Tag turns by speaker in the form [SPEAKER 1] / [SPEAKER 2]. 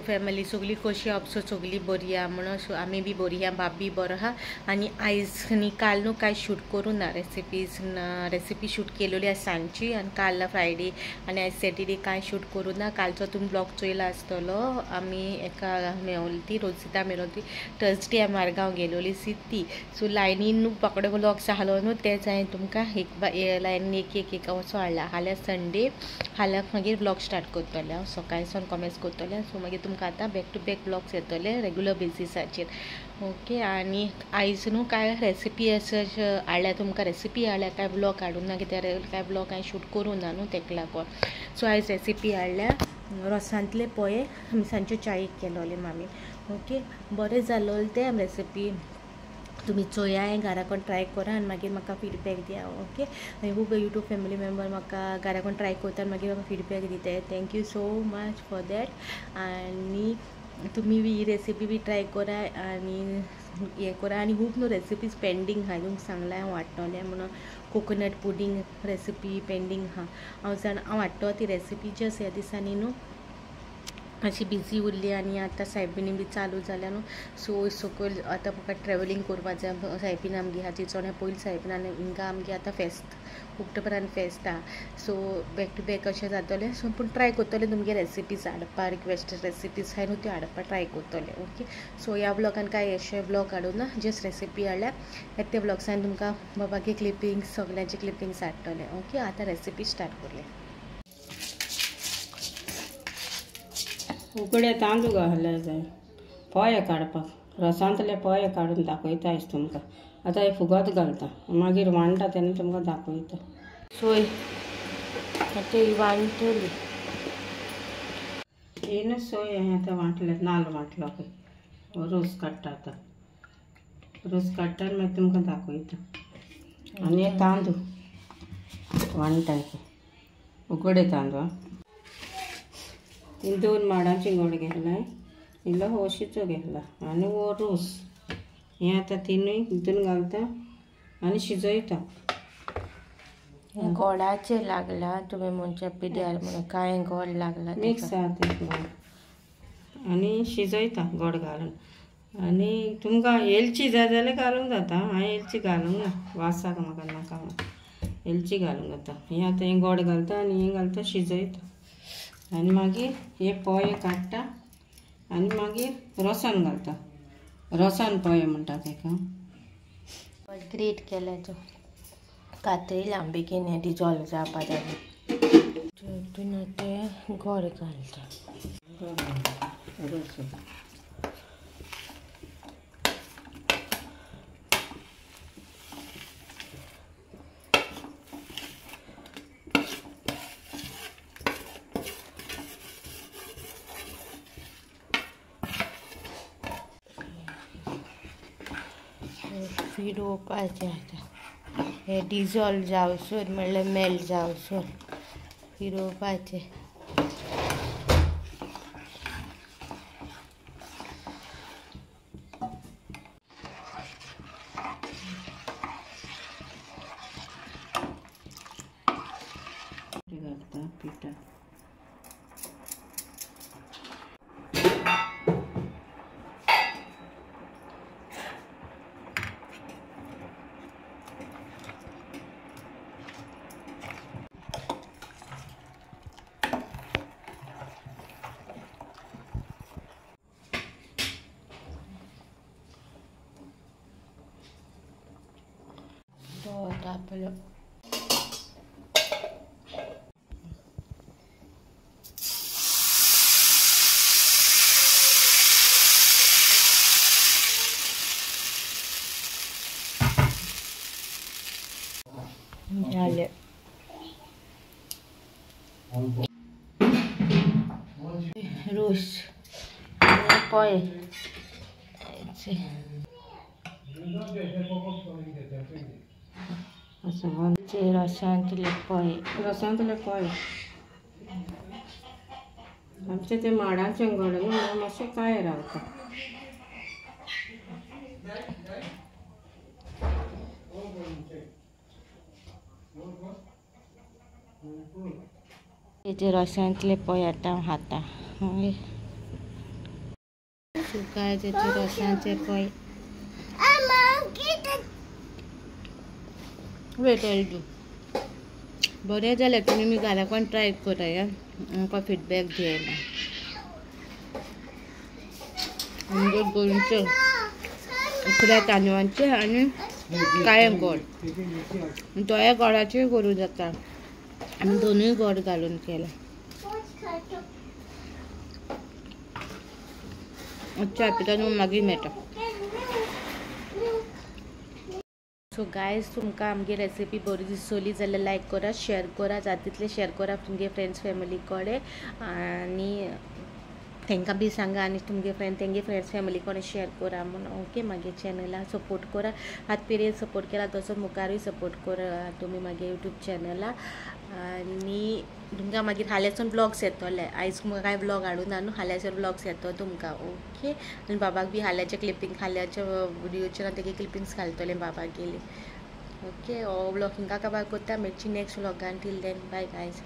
[SPEAKER 1] Family सगळी कशी आपसो सगळी बरी आहा म्हणून सो आमी बी बरी आहा, बाप बी बरो आहा. आनी आयज न्ही काल न्हू कांय शूट करूं ना रेसिपीज ना, रेसिपी शूट केलेली आसा सांजची आनी काल फ्रायडे आनी आयज सॅटर्डे कांय शूट करूं ना. कालचो तुमी ब्लॉग चोयला आसतलो. आमी एका मेवली ती रोजिता मेळोली ती थर्सडे आमी मारगांव गेलोली सी ती. सो लायनीन न्हू बाकडे ब्लॉग्स आहलो न्हू तेच हांवें तुमकां एक लायनीन एक एक एक असो हाडला. फाल्यां संडे, फाल्यां मागीर ब्लॉग स्टार्ट करतलें हांव, सकाळी सावन कॉमेंट्स करतलें. सो मागीर तुमकां आतां बॅक टू बॅक ब्लॉग्स येतले रेगुलर बेसिसाचेर. ओके. आनी आयज न्हू कांय रेसिपी अशें हाडल्या तुमकां, रेसिपी हाडल्या कांय ब्लॉग हाडूंक ना कित्याक कांय ब्लॉग हांवें शूट करूं ना न्हू तेका लागून. सो आयज रेसिपी हाडल्या रोसांतले पोये आमी सांजच्यो चायेक केलोले मामी. ओके, बरें जालोलें तें रेसिपी तुमी चोयाय, घरा कोण ट्राय करा आनी मागीर म्हाका फिडबॅक दिया. ओके, आनी खूब यूट्यूब फॅमिली मेंबर म्हाका घरा कोण ट्राय करता आनी मागीर म्हाका फिडबॅक दिताय. Thank you so much for that. आनी तुमी बी ही रेसिपी बी ट्राय करा आनी हें करा. आनी खूब न्हू रेसिपीज पेंडींग आहा, तुमकां सांगलां हांव हाडटलें म्हणून. कोकोनट पुडींग रेसिपी पेंडींग आहा, हांव जाणा हांव हाडटलो ती रेसिपी. जस्ट ह्या दिसांनी न्हू मातशी बिजी उरली आनी आतां सायबिणी बी चालू जाल्या न्हू. सो सकयल आतां म्हाका ट्रेवलींग करपाक जाय. सायबीन आमगे आहा चिंचोण्या पयलीं सायबीन आनी हिंगा आमगे आतां फेस्त ऑक्टोबरान फेस्त आहा. सो बॅक टू बॅक अशें जातलें. सो पूण ट्राय करतलें तुमगे रेसिपीज हाडपा, रिक्वेस्टेड रेसिपीज आहाय न्हू त्यो हाडपा ट्राय करतलें. ओके, सो ह्या ब्लॉगान कांय अशें ब्लॉग हाडूं ना, जस्ट रेसिपी हाडल्या. ते ब्लॉग्सान तुमकां बाबागे क्लिपिंग्स सगल्यांचे क्लिपिंग्स हाडटलें. ओके, आतां रेसिपी स्टार्ट करूया.
[SPEAKER 2] उकडे तांदूळ घातले जाय पोये काडपाक, रोसांतले पोये काडून दाखयता आयज तुमकां. आतां हे फुगत घालता मागीर वांट्टा तेन्ना तुमकां दाखयता.
[SPEAKER 1] सोय आतां ही वांटली
[SPEAKER 2] ही न्हू सोय हांवें आतां वांटले, नाल्ल वांटलो पळय, रोस काडटा. आतां रोस काडटा आनी मागीर तुमकां दाखयता. आनी हे तांदूळ वांट्टा, उकडे तांदूळ. दोन माडांची गोड घेतलाय, इल्लो होशीचो घेतला आनी हो रोस. हें आतां तिनूय हितून घालता आनी शिजयता.
[SPEAKER 1] गोडाचें लागला तुमी म्हणच्या पिड्यार म्हणून कांय गोड लागला
[SPEAKER 2] मिक्स आहा तें गोड. आनी शिजयता गोड घालून. आनी तुमकां एलची जाय जाल्यार घालूंक जाता, हांवें एलची घालूंक ना, वासाक म्हाका नाका म्हणून एलची घालूंक जाता. हें आतां हें गोड घालता आनी हें घालता शिजयता. आनी मागीर हे पोये काडटा आनी मागीर रोसान घालता. रोसान पोये म्हणटा तेका.
[SPEAKER 1] ग्रेट केल्या तो कातरी लांब बेगीन हें डिजॉल्व जावपा जाय. तितून तें गोड घालता.
[SPEAKER 2] रोस
[SPEAKER 1] फिरोवपाचें आतां हें डिजॉल्व जावसर म्हणल्यार मेल्ट जावसर फिरोवपाचें.
[SPEAKER 2] घालता पिठा.
[SPEAKER 1] तापलो जालें. रोस पोये रसांतले पोये,
[SPEAKER 2] रसांतले पोये आमचे ते माडांचे गोड न्हू मातशें कांय रावता.
[SPEAKER 1] तेजे रसांतले पळय आतां हांव खाता. मागीर सो गायज हेचे रोसाचे पळय वेट I do. बरें जालें तुमी मी घरा पण ट्राय कराय आमकां फिडबॅक दियाय. आमगे गोंयचो उकड्या तांदळांचे आनी काळें गोड, दोया गोडाचेय करूं जाता. आमी दोनूय गोड घालून केला. च्या पिता मागीर मेळटा. सो गायज तुमकां आमगे रेसिपी बरी दिसली जाल्यार लायक करा, शेअर करा, जाता तितलें शेअर करा तुमगे फ्रेंड्स फॅमिली कडेन आनी तांकां बी सांगा आनी तुमगे फ्रेंड तेंगे फ्रेंड्स फॅमिली कडेन शेअर करा म्हूण. ओके, मागीर चॅनला सपोर्ट करा. आतां पिरियड सपोर्ट केला तसो मुखारूय सपोर्ट करा तुमी मागीर यूट्यूब चॅनला. आनी तुमकां मागीर हाल्यासून ब्लॉग्स येतले. आयज कांय ब्लॉग हाडूं ना न्हू, हाल्यासून ब्लॉग्स येतो तुमकां. ओके, आनी बाबाक बी हाल्याचे क्लिपींग, हाल्याच्या व्हिडियोचेर हांव तेगे क्लिपिंग्स घालतलें बाबाक गेली. ओके, हो ब्लॉग हिंगा काबार करता. मेळची next ब्लॉगान. Till then bye guys.